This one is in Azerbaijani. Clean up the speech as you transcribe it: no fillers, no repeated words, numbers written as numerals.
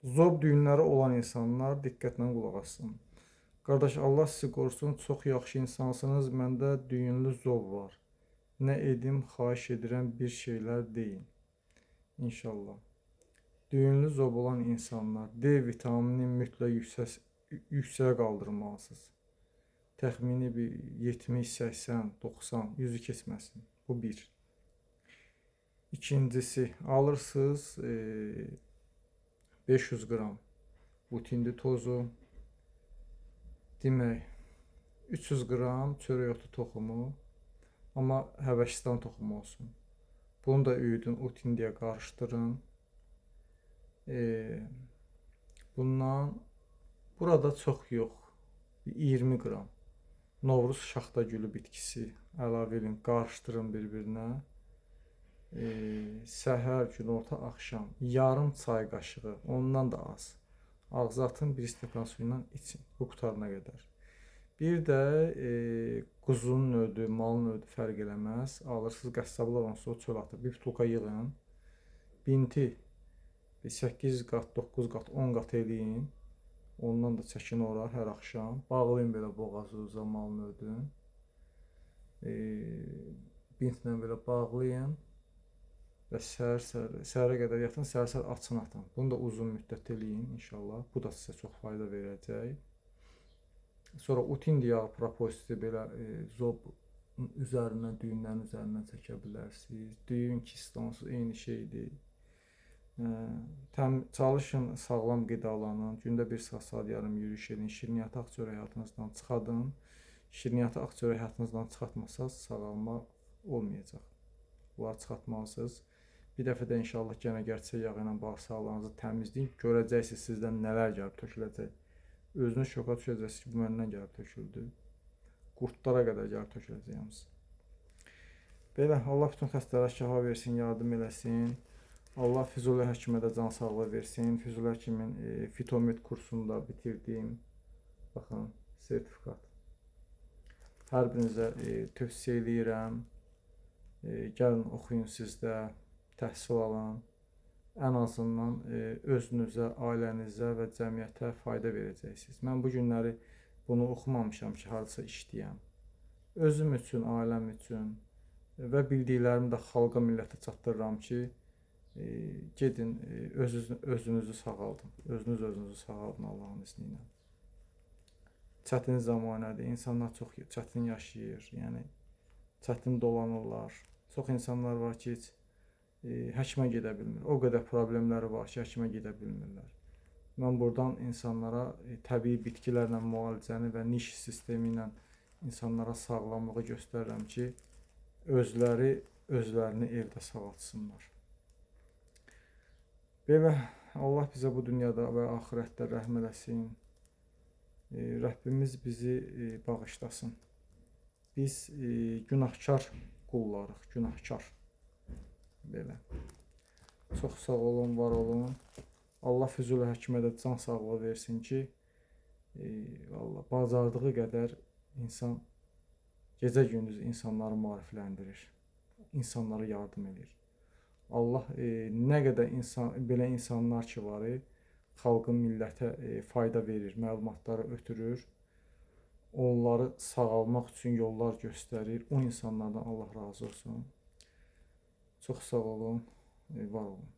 Zob düyünləri olan insanlar diqqətlə qulaq assın. Qardaş, Allah sizi qorusun, çox yaxşı insansınız. Məndə düyünlü zob var. Nə edim, xahiş edirəm, bir şeylər deyin. İnşallah. Düyünlü zob olan insanlar D vitamini mütləq yüksəyə qaldırmalısınız. Təxmini bir 70, 80, 90, 100-ü keçməsin. Bu bir. İkincisi, alırsınız 500 qram butindi tozu, demək 300 qram çörək otu toxumu, amma Həbəşistan toxumu olsun. Bunu da üyüdün, utindiyə qarışdırın. Bundan burada çox yox, 20 qram Novruz şaxta gülü bitkisi əlavə edin, qarışdırın bir-birinə. Səhər, günorta, axşam yarım çay qaşığı, ondan da az. Ağza atın, bir stəkan su ilə için. Bu qutarana qədər. Bir də quzunun ödü, malın ödü fərq eləməz. Alırsınız, qəssablar onsuz o çöl atır. Bir butulka yığın. Binti bir 8 qat, 9 qat, 10 qat eləyin. Ondan da çəkin ora hər axşam. Bağlayın belə boğazınıza malın ödünü. E, bintlə belə bağlayın və səhər-səhər səhərə qədər yatın, səhər-səhər açın atın. Bunu da uzun müddət eləyin inşallah. Bu da sizə çox fayda verəcək. Sonra utindi yağı propositi belə zob üzərindən, düyünlərin üzərindən çəkə bilərsiniz. Düyün, kist onsuz eyni şeydir. Çalışın sağlam qidalanın. Gündə 1 saat, saat yarım yürüyüş edin. Şirniyyatı, ağ çörək həyatınızdan çıxadın. Şirniyyatı, ağ çörək həyatınızdan çıxartmasanız sağalma olmayacaq. Bunları çıxartmalısınız. Bir dəfə də inşallah yenə gerçək yağı ilə bağırsaqlarınızı təmizləyin. Görəcəksiniz sizdən nələr gəlib töküləcək. Özünüz şoka düşəcəksiniz ki, bu məndən gəlib töküldü. Qurdlara qədər gəlib töküləcək hamısı. Belə, Allah bütün xəstələrə şəfa versin, yardım eləsin. Allah Füzuli həkimə də can sağlığı versin. Füzuli həkimin fitomed kursunu da bitirdim. Baxın, sertifikat. Hər birinizə tövsiyə eləyirəm. Gəlin oxuyun siz də, təhsil alın. Ən azından özünüzə, ailənizə və cəmiyyətə fayda verəcəksiniz. Mən bu günləri bunu oxumamışam ki, hardasa işləyəm. Özüm üçün, ailəm üçün və bildiklərimi də xalqa, millətə çatdırıram ki, gedin özünüzü sağaldın. Özünüz özünüzü sağaldın Allahın izni ilə. Çətin zəmanədir. İnsanlar çox çətin yaşayır. Yəni çətin dolanırlar. Çox insanlar var ki, heç həkimə gedə bilmir. O qədər problemləri var ki, həkimə gedə bilmirlər. Mən buradan insanlara təbii bitkilərlə müalicəni və niş sistemi ilə insanlara sağlamlığı göstərirəm ki, özləri özlərini evdə sağaltsınlar. Belə Allah bizə bu dünyada və axirətdə rəhm eləsin. Rəbbimiz bizi bağışlasın. Biz günahkar qullarıq, günahkar. Belə. Çox sağ olun, var olun. Allah Füzuli həkimə də can sağlığı versin ki, vallah bacardığı qədər insan gecə-gündüz insanları maarifləndirir. İnsanlara yardım edir. Allah nə qədər insan belə insanlar ki var, xalqın, millətə fayda verir, məlumatları ötürür. Onları sağalmaq üçün yollar göstərir. O insanlardan Allah razı olsun. Çox sağ olun, var olun.